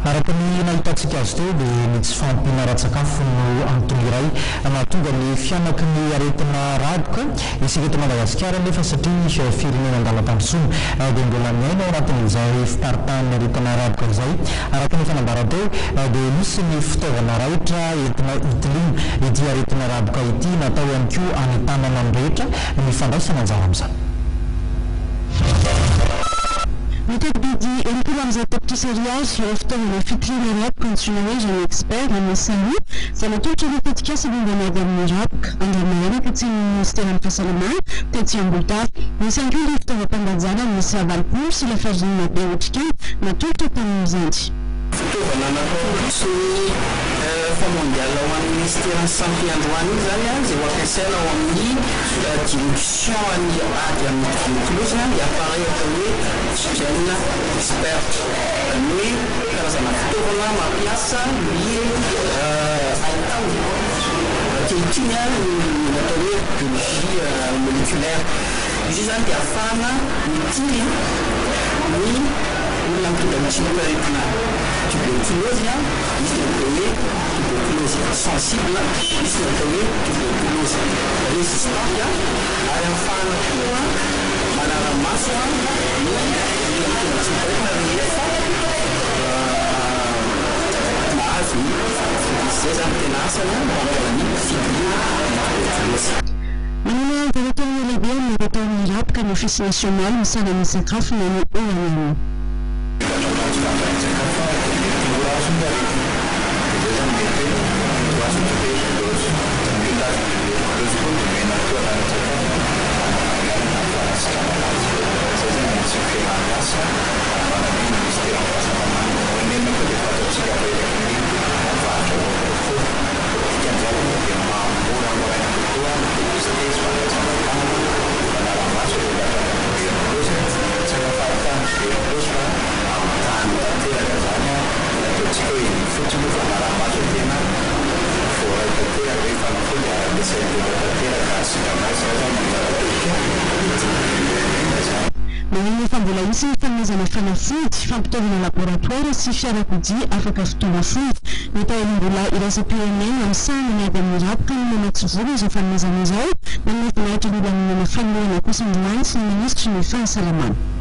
Araka ny nahitantsika azy teo dia ny tsy fahampiana ara-tsakafo no antony iray mahatonga ny fihanaky ny aretina raboka. Isika eto Madagasikara anefa satria firenena an-dalam-pandrosoana dia mbola miaina ao anatin'izay fiparitahan'ny aretina raboka izay. Araka ny efa nambara teo dia misy ny fitaovana raitra entina hitiliana ity aretina raboka ity, natao ihany koa hanentanana ny rehetra ny fandraisana anjara amin'izany. Miteti-bidy 160 tapitrisa ariary ireo fitaovana fitiliana raboka antsoina hoe GeneXpert miisa roa izay natolotra ireo tetikasa momba ny ady amin'ny raboka Andranomarenina katsihin'ny minisiteran'ny Fahasalamana tetsy Ambohidava. Nisy ihany koa ireo fitaovam-pandanjana miisa 80 sy lafarinina be otrikaina natolotra tamin'izany. Fitaovana natolotry ny Fonds mondial ho an'ny minisiteran'ny Santé androany iny izany izay ho ampiasaina ao amin'ny direction an'ny ady amin'ny tuberculose ny appareil atao hoe Gen Expert, izany hoe karazana fitaovana mampiasa ny haitao ankehitriny ny atao hoe biologie moléculaire. Izy io izany dia ahafahana mitily ny olona mitondra ny tsimokaretina tuberculose, misy ny atao hoe tuberculose sensible, misy ny atao hoe tuberculose résistante, ary ahafahana koa manara-maso ny olona mitondra tsimokaretina rehefa mahazo ny fanafody. Izay izany no tena asany mba hanaovana ny fitiliana ny tuberculose. Manana anjara toerana lehibe amin'ny ady atao amin'ny raboka ny Ofisy nasionaly misahana ny sakafo na ny ONM. Vokatra ny tsy fanjarian-tsakafo dia mety mora azon'ny aretina. Dia izay izany mety hoe ho azon'ny tuberculose. Ny olona azon'ny tuberculose koa dia omena toa ara-tsakafo hananganana ny fanasitranana azy. Izay izany ny tsy fiaraha-miasa manana ny minisiteran'ny fahasalamana. ONM koa dia fantatsika fa eraky ny varotra vaovao foana. Dikan'izany aloha dia mahamoramoraina kokoa ny publicité sy fandraisana an-tanana manara-maso ireo tratran'ny tuberculose. Tsy hanafahafahana tuberculose fa ampitahany tanteraka izany ny ataontsika hoe eny ifotony io fanaraha-maso hoe tena voaray tanteraka ve fanafody ary ampiasain'ny olona tanteraka hahasitrana azy. Izay izany ny anjara biriky entin'ny ONM izany. Marihina fa mbola hisy ny fanomezana fanafody, fampitaovana laboratoara sy fiarakodia afaka fotoana fohy. Ny Tahirim-bola iraisam-pirenena misahana ny ady amin'ny raboka no mamatsy vola izao fanomezana izao. Nanome voninahitra ny lanonana fanolorana kosa androany ny minisitry ny Fahasalamana.